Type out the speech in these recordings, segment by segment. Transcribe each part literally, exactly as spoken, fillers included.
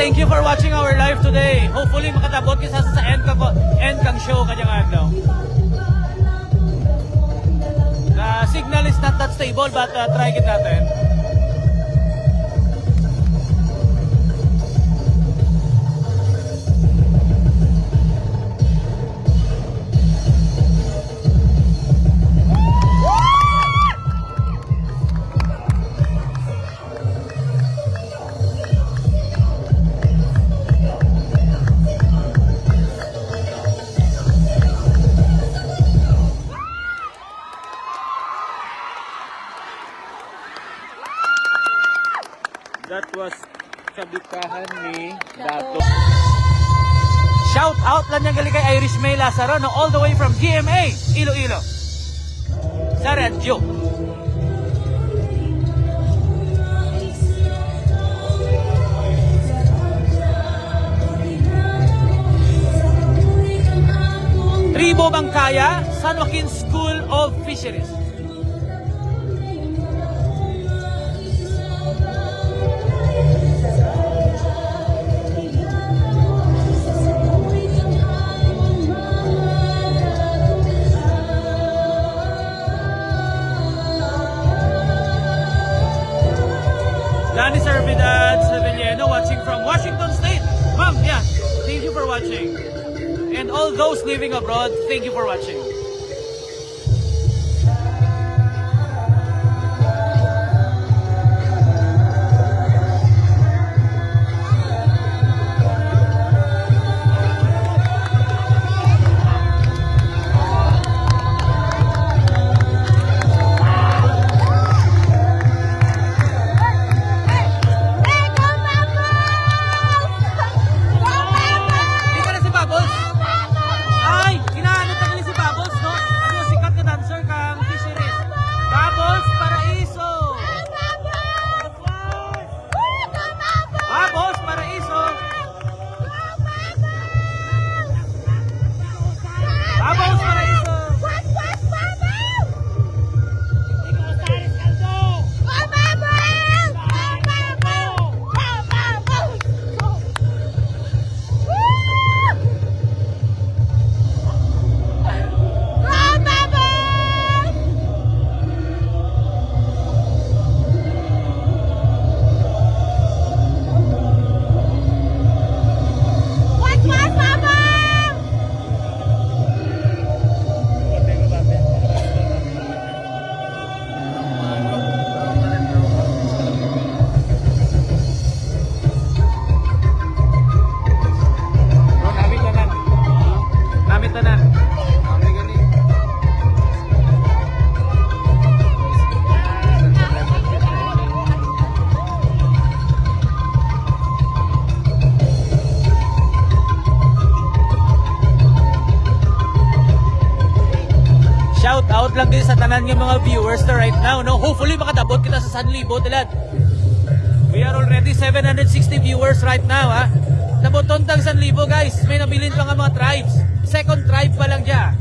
Thank you for watching our live today. Hopefully, makatabot kita sa, sa end ka, end kang show kadyang adlaw. The signal is not that stable, but, uh, try kita natin. That was Kabikahan ni Dato. Shout out lang dyan gali kay Irish May Lazaro, no, all the way from G M A, Iloilo. Sa radyo. Tribo Bangkaya, San Joaquin School of Fisheries. Lani Servidad Sevillano watching from Washington State. Ma'am, yeah, thank you for watching. And all those living abroad, thank you for watching. Kita na si Bubbles. Ay, inaano ta gali si Bubbles, no? Ano, sikat nga dancer kang Fisheries. Bubbles Paraiso. Bubbles Paraiso. Bubbles Paraiso. Namit tanan. Namit tanan. Shout out lang gid sa tanan nga mga viewers ta right now, no? Hopefully, makatabot kita sa san libo, ti lad. We are already seven hundred sixty viewers right now, ha? Taboton tang san libo, guys. May nabilin pa nga mga tribes. Second tribe pa lang dya.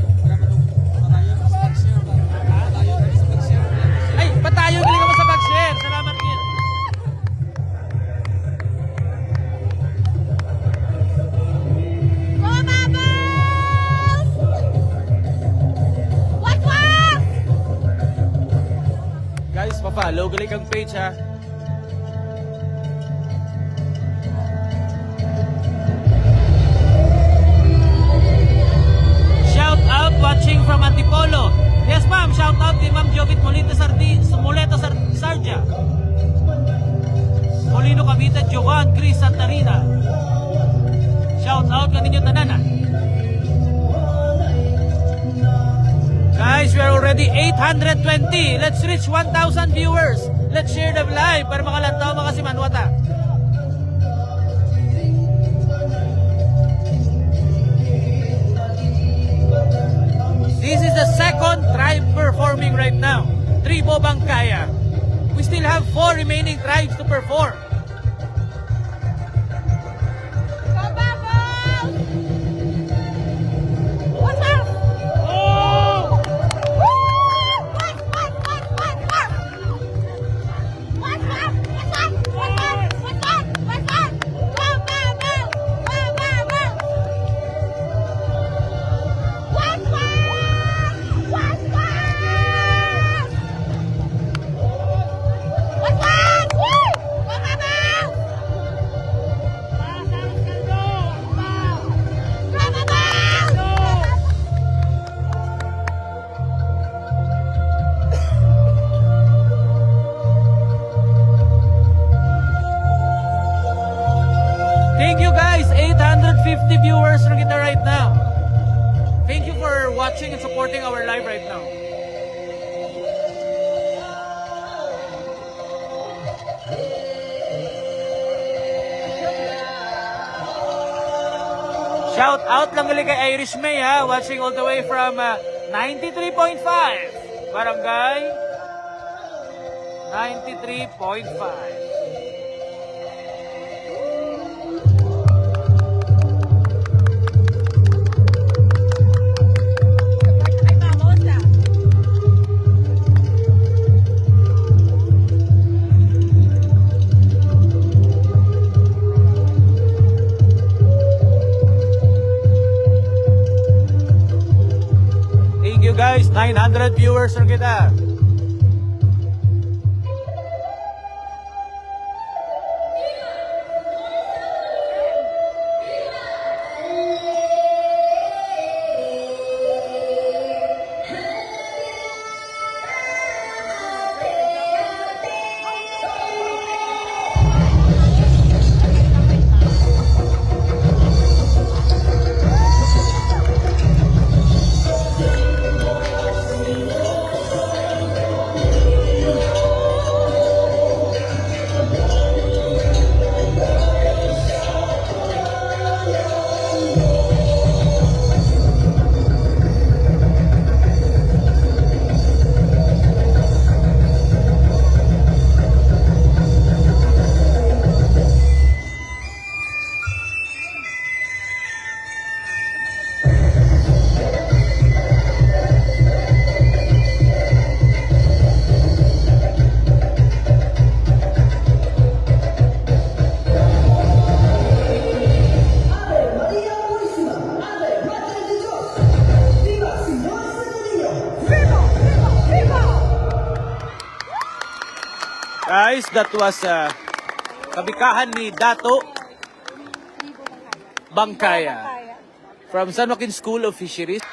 Ay, padayon gali kamo sa pag-share. Salamat gid. Go Bubbles! What, what? Guys, pa-follow gali kang page, ha. Shout out watching from Antipolo. Yes, ma'am. Shout out kay Ma'am Jovit Moleta Sardi-, Moleta Sar-, Sardia. Molino Cavite, Jovan Chris Santarina. Shout out kaninyo tanan, ah. Guys, we are already eight hundred twenty. Let's reach one thousand viewers. Let's share the live para makalantaw, makasimanwa ta. This is the second tribe performing right now. Tribo Bangkaya. We still have four remaining tribes to perform. Right now. Thank you for watching and supporting our live right now. Shout out lang gali kay Irish May, ha, watching all the way from, uh, ninety-three point five, Barangay ninety-three point five. Thank you, guys. Nine hundred viewers na kita. Ave Maria Purísima, Ave Madre de Dios, viva Señor Santo Niño. Viva, viva, viva! Guys, that was, uh, kabikahan ni Dato Bangkaya from San Joaquin School of Fisheries.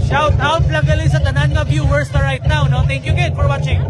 Shout out lang gali sa tanan nga viewers na right now, no? Thank you gid for watching.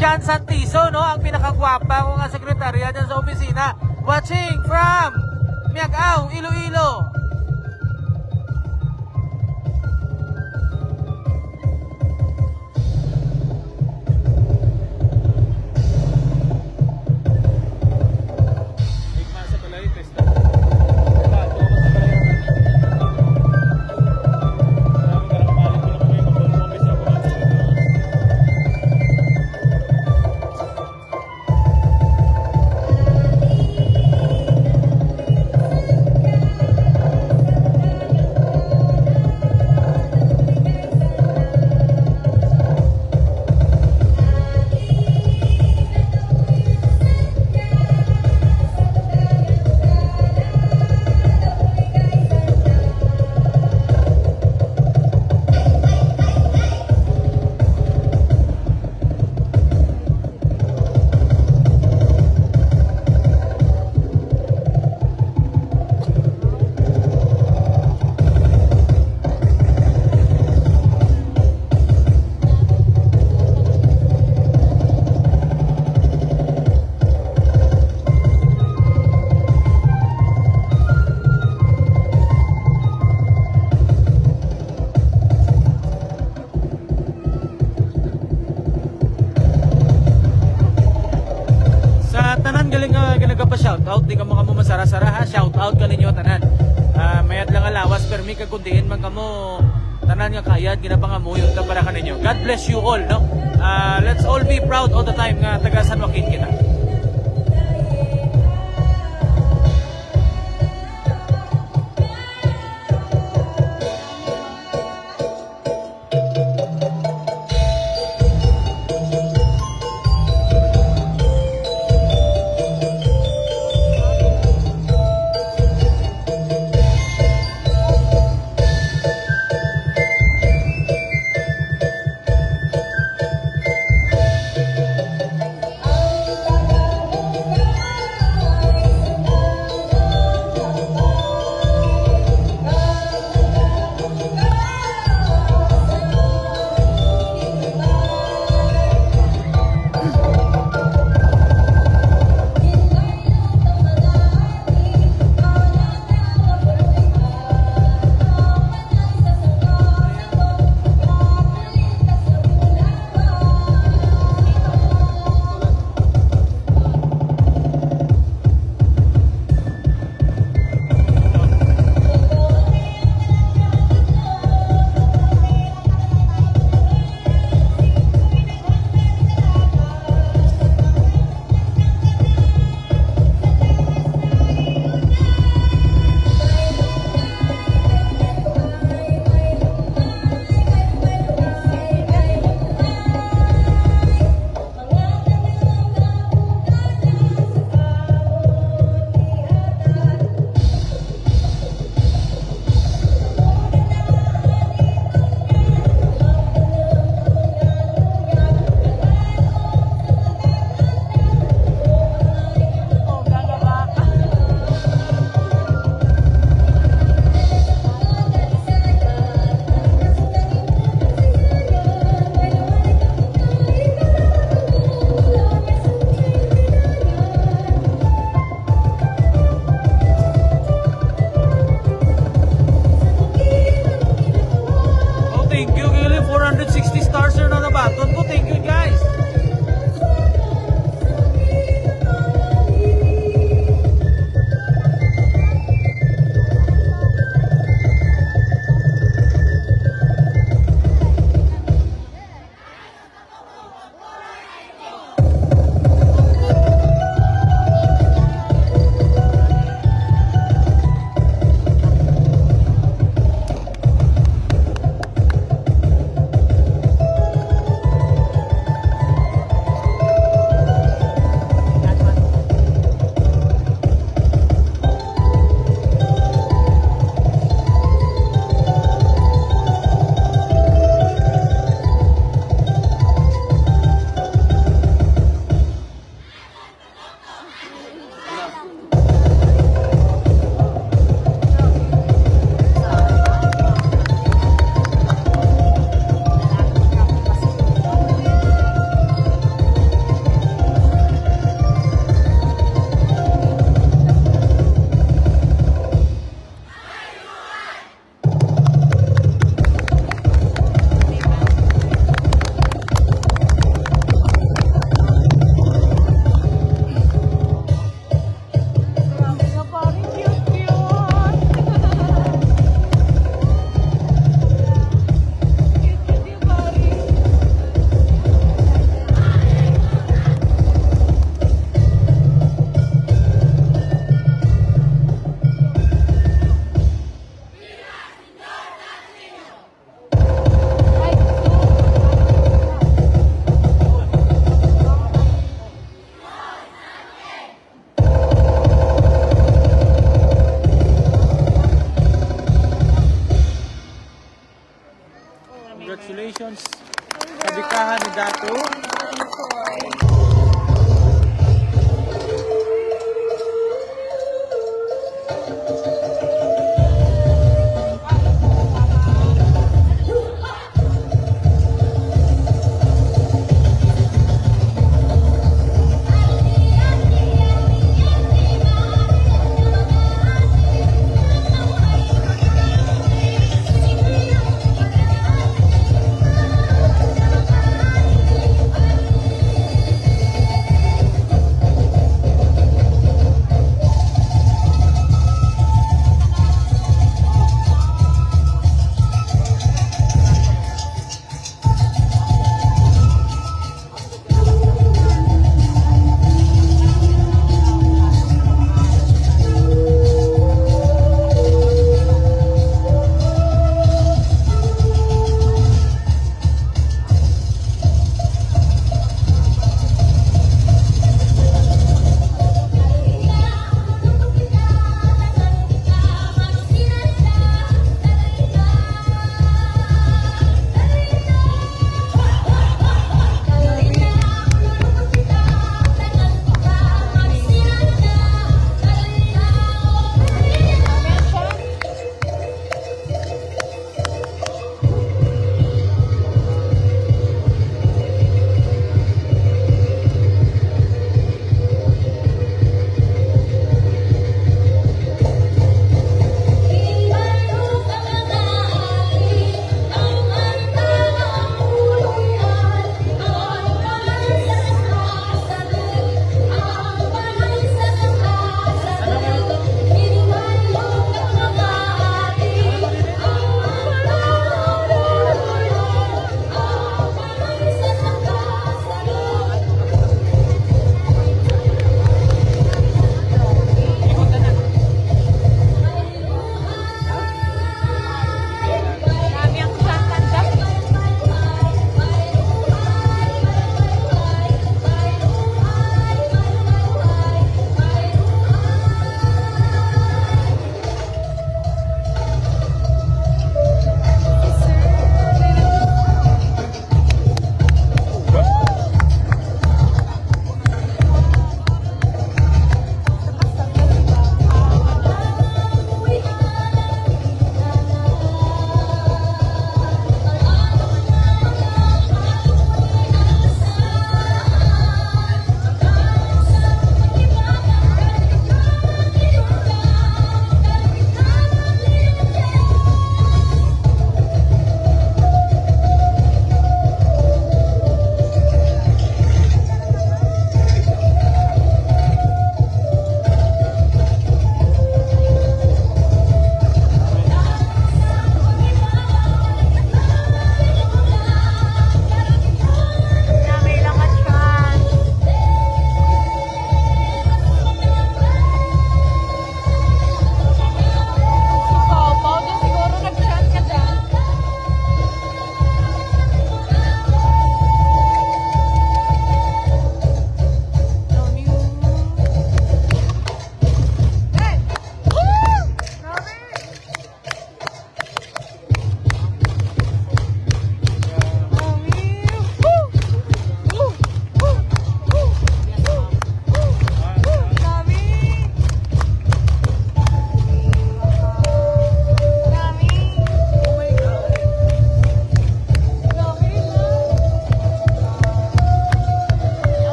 Jan Santiso, no? Ang pinakagwapa ko nga sekretarya dyan sa opisina. Watching from Miagao, Iloilo. Sa tanan gali nga, ah, nga nagapa-shoutout, di kamo kamo masara-sara ha, shoutout kaninyo tanan. Ah, mayad lang nga lawas, pirmi kag kon diin man kamo, tanan nga kayad, ginapangamuyo ta para kaninyo. God bless you all, no? Ah, let's all be proud all the time nga taga San Joaquin kita.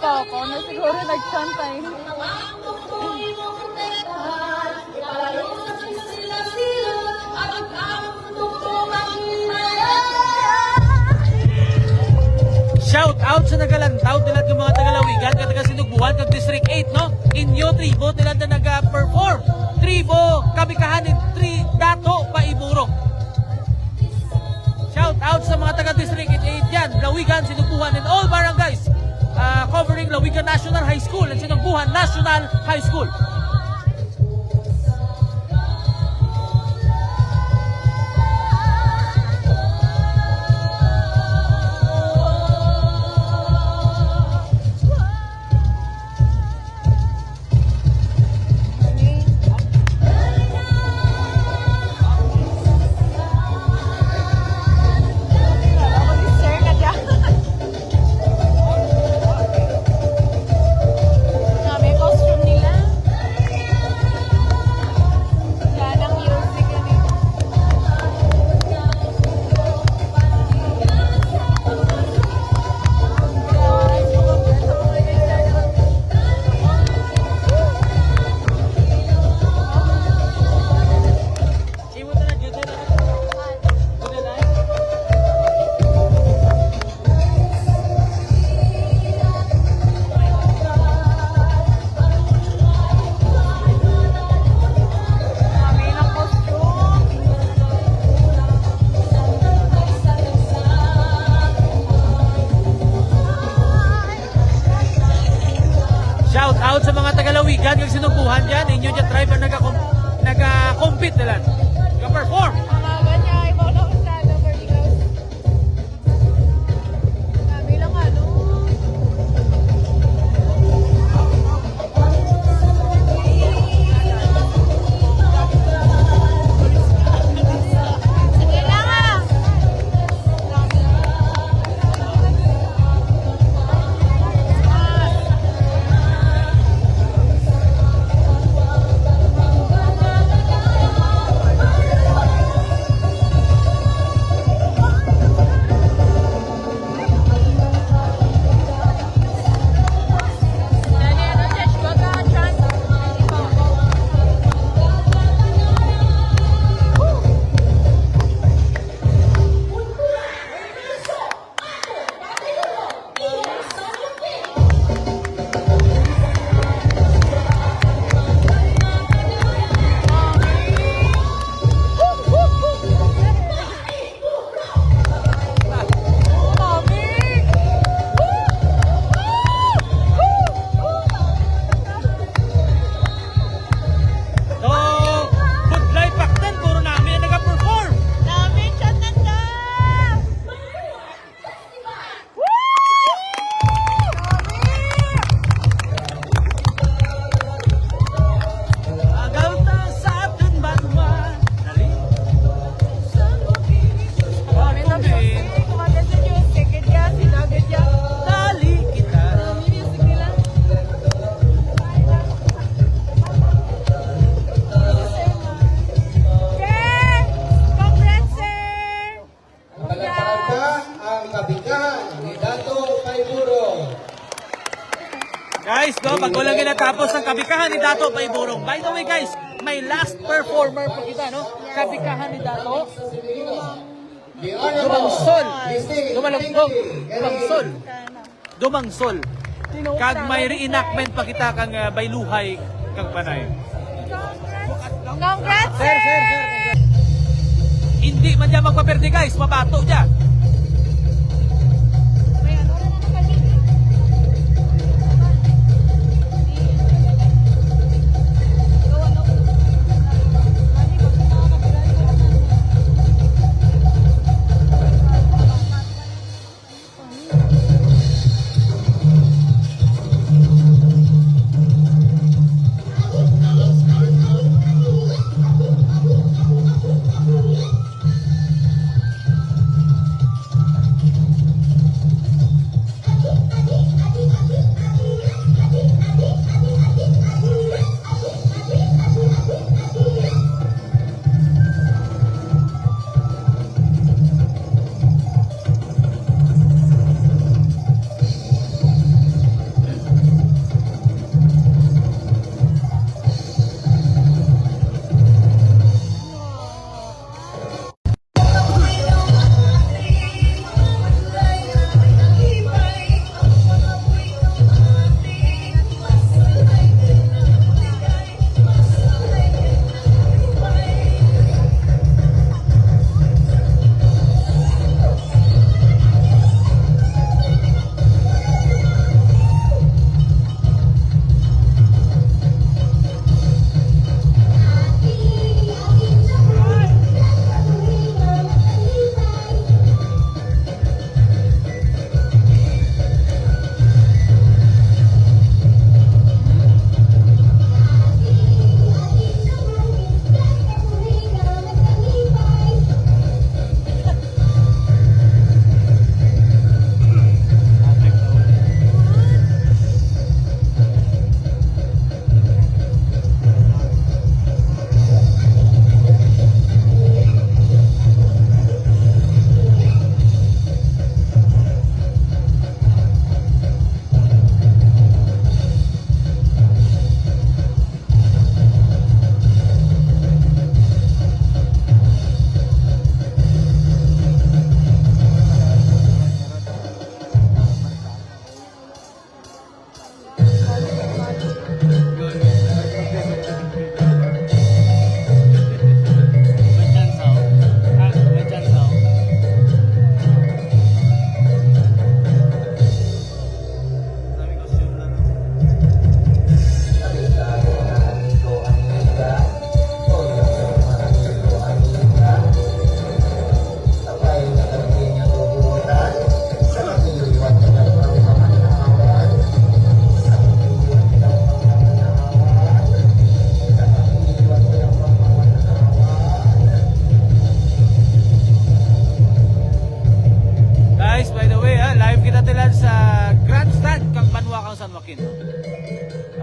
Opo, na siguro nag-chant tayo. Shout out sa nagalantaw, ti lahat nga mga taga-Lawigan, kag taga-Sinugbuhan, kag District eight, no? Inyo tribo, ti lahat nga naga-perform. Tribo, Kabikahan ni Tri-, Dato Paiburong. Shout out sa mga taga-District eight dyan, Lawigan, Sinugbuhan, and all barangays, ah, covering Lawigan National High School and Sinugbuhan National High School. Grabe, costume nila. Wala nang music, ano yun? Shout out sa mga taga-Lawigan kag Sinugbuhan dyan. Inyo dyan tribe ang nagka-com-, nagka-compete nila. Nagka-perform. Ang aga niya, iba ko na usado, Bernie House. Grabe lang, ano. Sige lang, ah. So, budlay paktan, puro nami ang naga-perform. Nami, chat na ka! Congrats, sir! Palakpakan ta ang Kabikahan ni Dato Paiburong. Guys, no, bag-o lang ginatapos ang Kabikahan ni Dato Paiburong. By the way, guys, may last performer pa kita, no? Kabikahan ni Dato. Dumangsol. Dumalugtog. Dumangsol. Dumangsol. Kag may reenactment pa kita kang, ah, Bayluhay kag Panay. Congrats, sir! Sir, sir, sir, sir. Indi man dya magpaperde, guys, mabato dya.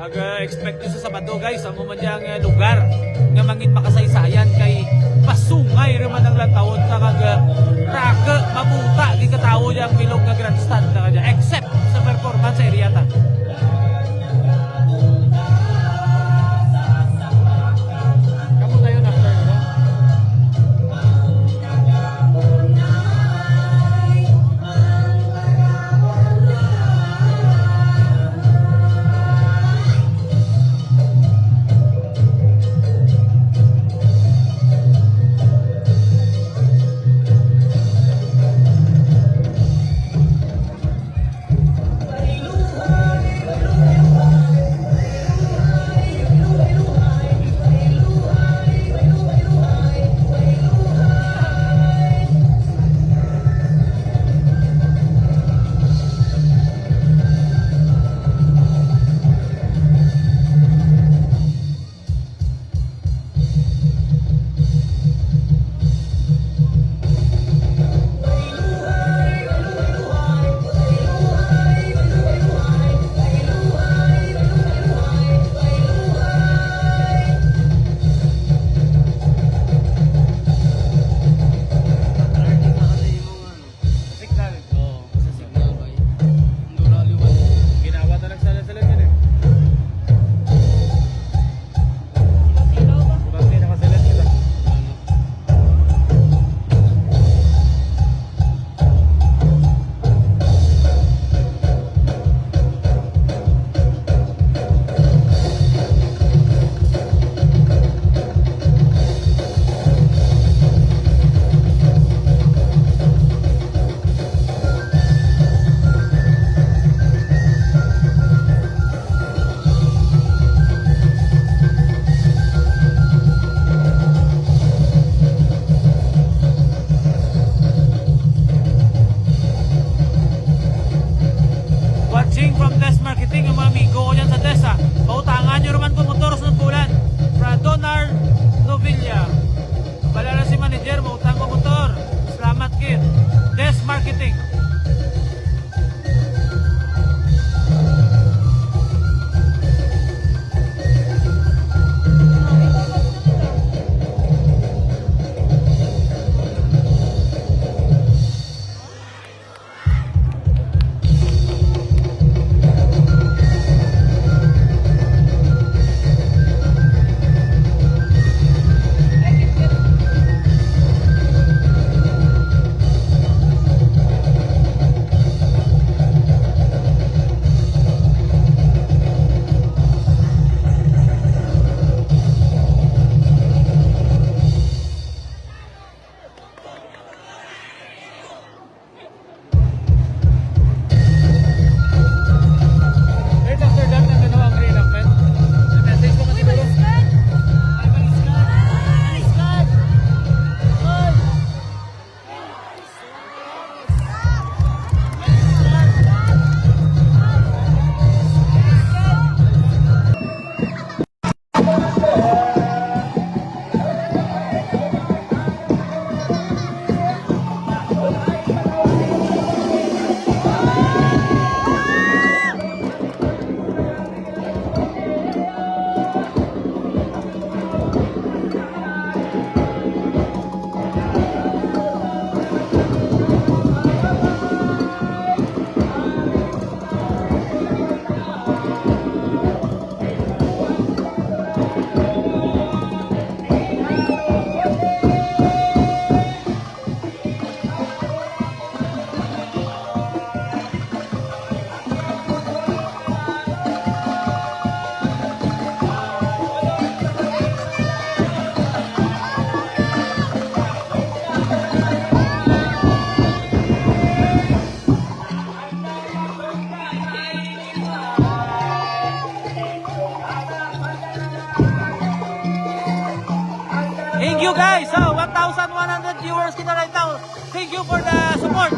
Mag-expect nyo sa Sabado, guys, amo man dyang, eh, lugar nga mangin makasaysayan kay pasungay ra man ang lantawon ta kag, eh, raku, mabuta gid katawo dyang bilog nga grandstand ta kadya, except sa performance area ta. Kamo dayon after, no? Signal. Oo, sa signal, bay. Ang dura liwat. Ginawa ta lang sa, sa lagyan, eh. Bakit nakasalat kita? Ano? Watching from Des Marketing, ang mga amigo ko dyan sa Des, ah. Pautangan nyo ra man ko motor sunod bulan. Fra Donar Novilla. Bala ra si manager, mautang ko motor. Salamat gid. Des Marketing. Right after that, nandun na ang reenactment. May message pa kasi siguro. Ay, baliskan! Ay, baliskan! Ay! Thank you, guys. So, one thousand one hundred viewers kita right now. Thank you for the support.